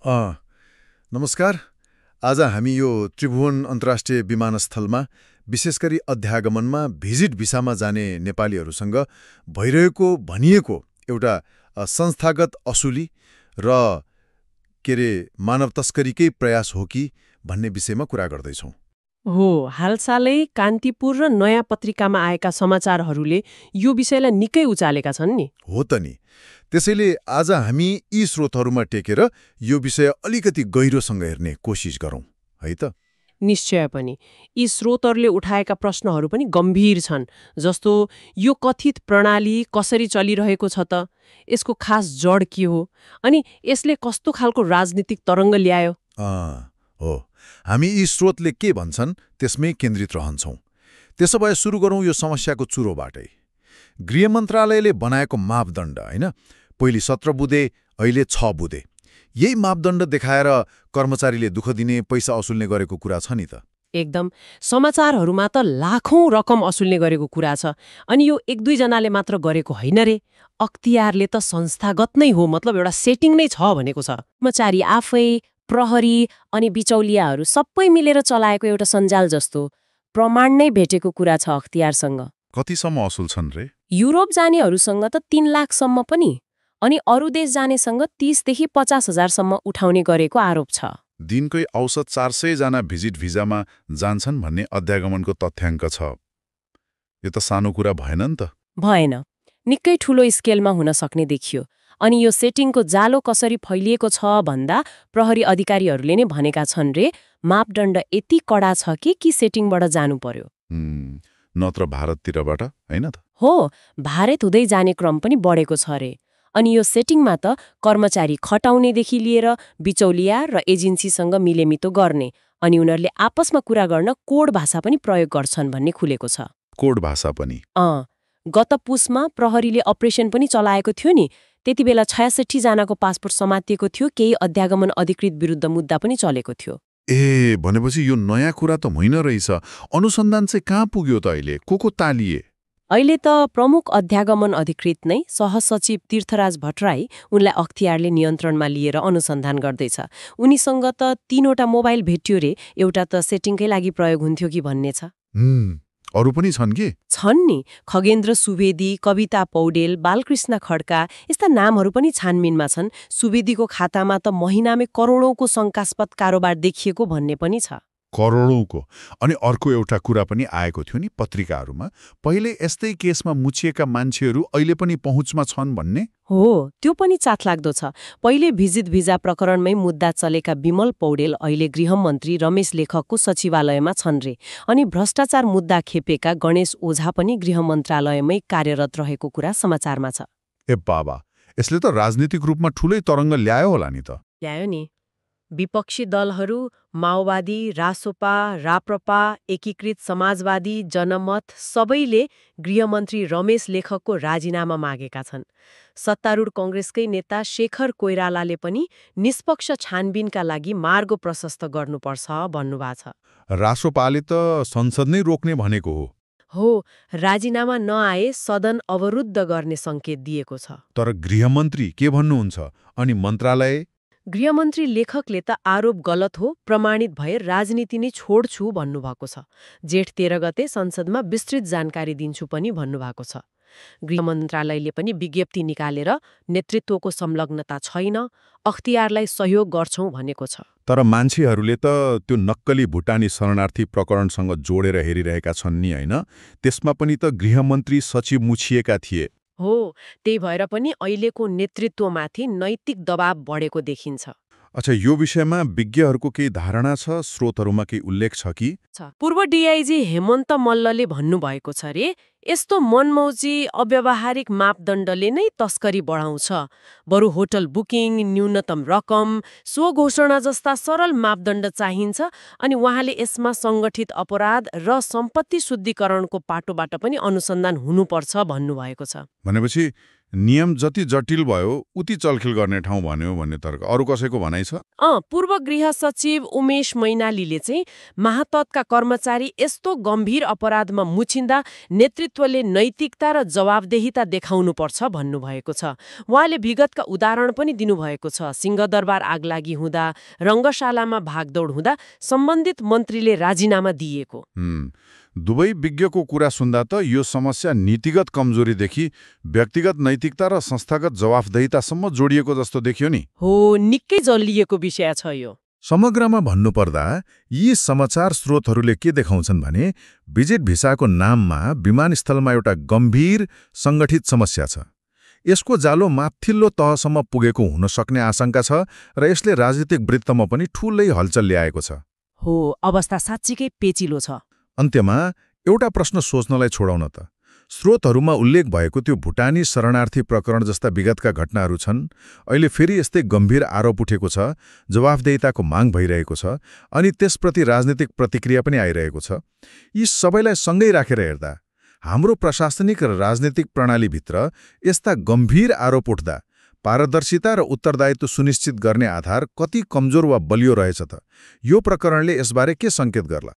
नमस्कार। आज हामी यो त्रिभुवन अन्तर्राष्ट्रिय विमानस्थलमा विशेष गरी अध्यागमनमा भिजिट भिसामा जाने नेपालीहरूसँग भइरहेको भनिएको एउटा संस्थागत असुली र मानव तस्करीकै प्रयास हो कि भन्ने विषयमा कुरा गर्दैछौँ। हो, हालसालै कान्तिपुर र नयाँ पत्रिकामा आएका समाचारहरूले यो विषयलाई निकै उचालेका छन् नि। हो त नि। त्यसैले आज हामी यी स्रोतहरूमा टेकेर यो विषय अलिकति गहिरोसँग हेर्ने कोसिस गरौँ है त। निश्चय पनि यी स्रोतहरूले उठाएका प्रश्नहरू पनि गम्भीर छन्, जस्तो यो कथित प्रणाली कसरी चलिरहेको छ त, यसको खास जड के हो, अनि यसले कस्तो खालको राजनीतिक तरङ्ग ल्यायो। हो, हामी यी स्रोतले के भन्छन् त्यसमै केन्द्रित रहन्छौँ। त्यसो भए सुरु गरौँ यो समस्याको चुरोबाटै। गृह मन्त्रालयले बनाएको मापदण्ड होइन, पहिले 17 बुँदे, अहिले 6 बुँदे। यही मापदण्ड देखाएर कर्मचारीले दुःख दिने, पैसा असुल्ने गरेको कुरा छ नि त। एकदम। समाचारहरूमा त लाखौं रकम असुल्ने गरेको कुरा छ, अनि यो एक दुई जनाले मात्र गरेको होइन रे, अख्तियारले त संस्थागत नै हो, मतलब एउटा सेटिङ नै छ भनेको छ। कर्मचारी आफै, प्रहरी अनि बिचौलियाहरू सबै मिलेर चलाएको एउटा सञ्जाल जस्तो प्रमाण नै भेटेको कुरा छ अख्तियारसँग। कतिसम्म असुल छन् रे? युरोप जानेहरूसँग त 3 लाखसम्म पनि, अनि अरू देश जानेसँग 30,000 देखि 50,000सम्म उठाउने गरेको आरोप छ। दिनकै औसत 400 जना भिजिट भिजामा जान्छन् भन्ने अध्यागमनको तथ्याङ्क छ। यो त सानो कुरा भएन नि त। भएन, निकै ठूलो स्केलमा हुन सक्ने देखियो। अनि यो सेटिङको जालो कसरी फैलिएको छ भन्दा प्रहरी अधिकारीहरूले नै भनेका छन् रे, मापदण्ड यति कडा छ कि सेटिङबाट जानु पर्यो। नत्र भारततिरबाट होइन त? हो, भारत हुँदै जाने क्रम पनि बढेको छ रे। अनि यो सेटिङमा त कर्मचारी खटाउनेदेखि लिएर बिचौलिया र एजेन्सीसँग मिलेमितो गर्ने, अनि उनीहरूले आपसमा कुरा गर्न कोड भाषा पनि प्रयोग गर्छन् भन्ने खुलेको छ। कोड भाषा पनि? गत पुसमा प्रहरीले अपरेसन पनि चलाएको थियो नि। त्यति बेला 66 जनाको पासपोर्ट समातिएको थियो, केही अध्यागमन अधिकृत विरुद्ध मुद्दा पनि चलेको थियो। भनेपछि यो नयाँ कुरा त होइन रहेछ। अनुसन्धान चाहिँ कहाँ पुग्यो त अहिले? को तालिए? अहिले त प्रमुख अध्यागमन अधिकृत नै सहसचिव तीर्थराज भट्टराई उनलाई अख्तियारले नियन्त्रणमा लिएर अनुसन्धान गर्दैछ। उनीसँग त 3वटा मोबाइल भेट्यो रे, एउटा त सेटिङकै लागि प्रयोग हुन्थ्यो कि भन्ने छ। अरू पनि छन् कि? छन् नि। खगेन्द्र सुवेदी, कविता पौडेल, बालकृष्ण खड्का, यस्ता नामहरू पनि छानबिनमा छन्। सुवेदीको खातामा त महिनामै करोडौंको शङ्कास्पद कारोबार देखिएको भन्ने पनि छ। करोडौंको? अनि अर्को एउटा कुरा पनि आएको थियो नि पत्रिकाहरूमा, पहिले यस्तै केसमा मुछिएका मान्छेहरू अहिले पनि पहुँचमा छन् भन्ने। हो, त्यो पनि चाखलाग्दो छ। पहिले भिजिट भिजा प्रकरणमै मुद्दा चलेका विमल पौडेल अहिले गृहमन्त्री रमेश लेखकको सचिवालयमा छन् रे, अनि भ्रष्टाचार मुद्दा खेपेका गणेश ओझा पनि गृह मन्त्रालयमै कार्यरत रहेको कुरा समाचारमा छ। बाबा, यसले त राजनीतिक रूपमा ठूलै तरङ्ग ल्यायो होला नि त। ल्यायो नि। विपक्षी दलहरू, माओवादी, रासोपा, राप्रपा, एकीकृत समाजवादी, जनमत सबैले गृहमन्त्री रमेश लेखकको राजीनामा मागेका छन्। सत्तारूढ कङ्ग्रेसकै नेता शेखर कोइरालाले पनि निष्पक्ष छानबिनका लागि मार्ग प्रशस्त गर्नुपर्छ भन्नुभएको छ। रासोपाले त संसद नै रोक्ने भनेको हो। हो, राजीनामा नआए सदन अवरुद्ध गर्ने संकेत दिएको छ। तर गृहमन्त्री के भन्नुहुन्छ? अनि मन्त्रालय? गृहमन्त्री लेखकले त आरोप गलत हो, प्रमाणित भए राजनीति नै छोड्छु भन्नुभएको छ। जेठ 13 गते संसदमा विस्तृत जानकारी दिन्छु पनि भन्नुभएको छ। गृह मन्त्रालयले पनि विज्ञप्ति निकालेर नेतृत्वको संलग्नता छैन, अख्तियारलाई सहयोग गर्छौं भनेको छ। तर मान्छेहरूले त त्यो नक्कली भुटानी शरणार्थी प्रकरणसँग जोडेर हेरिरहेका छन् नि होइन? त्यसमा पनि त गृहमन्त्री सचिव मुछिएका थिए। हो, त्यही भएर पनि अहिलेको नेतृत्वमाथि नैतिक दबाव बढेको देखिन्छ। अच्छा, यो विषयमा विज्ञहरूको केही धारणा छ? स्रोतहरूमा केही उल्लेख छ कि? पूर्व डिआइजी हेमन्त मल्लले भन्नुभएको छ रे, यस्तो मनमौजी अव्यावहारिक मापदण्डले नै तस्करी बढाउँछ। बरु होटल बुकिङ, न्यूनतम रकम, स्वघोषणा जस्ता सरल मापदण्ड चाहिन्छ, अनि उहाँले यसमा सङ्गठित अपराध र सम्पत्ति शुद्धिकरणको पाटोबाट पनि अनुसन्धान हुनुपर्छ भन्नुभएको छ। भनेपछि नियम जति जटिल भयो उति चलखेल गर्ने ठाउँ भन्यो भन्ने तर्क अरू कसैको भनाइ छ? पूर्व गृह सचिव उमेश मैनालीले चाहिँ महाततका कर्मचारी यस्तो गम्भीर अपराधमा मुछिँदा नेतृत्वले नैतिकता र जवाबदेहिता देखाउनुपर्छ भन्नुभएको छ। उहाँले विगतका उदाहरण पनि दिनुभएको छ। सिंहदरबार आगलागी हुँदा, रङ्गशालामा भागदौड हुँदा सम्बन्धित मन्त्रीले राजीनामा दिएको। दुवै विज्ञको कुरा सुन्दा त यो समस्या नीतिगत कमजोरीदेखि व्यक्तिगत नैतिकता र संस्थागत जवाफदेहितासम्म जोडिएको जस्तो देखियो नि। हो, निकै जल्लिएको विषय छ यो। समग्रमा भन्नुपर्दा यी समाचार स्रोतहरूले के देखाउँछन् भने विजिट भिसाको नाममा विमानस्थलमा एउटा गम्भीर सङ्गठित समस्या छ। यसको जालो माथिल्लो तहसम्म पुगेको हुन सक्ने आशंका छ र यसले राजनीतिक वृत्तमा पनि ठूलै हलचल ल्याएको छ। हो, अवस्था साँच्चीकै पेचिलो छ। अन्त्यमा एउटा प्रश्न सोच्नलाई छोडाउन त स्रोतहरूमा उल्लेख भएको त्यो भुटानी शरणार्थी प्रकरण जस्ता विगतका घटनाहरू छन्। अहिले फेरि यस्तै गम्भीर आरोप उठेको छ, जवाफदेहिताको माग भइरहेको छ अनि त्यसप्रति राजनीतिक प्रतिक्रिया पनि आइरहेको छ। यी सबैलाई सँगै राखेर हेर्दा हाम्रो प्रशासनिक र राजनीतिक प्रणालीभित्र यस्ता गम्भीर आरोप उठ्दा पारदर्शिता र उत्तरदायित्व सुनिश्चित गर्ने आधार कति कमजोर वा बलियो रहेछ त? यो प्रकरणले यसबारे के सङ्केत गर्ला?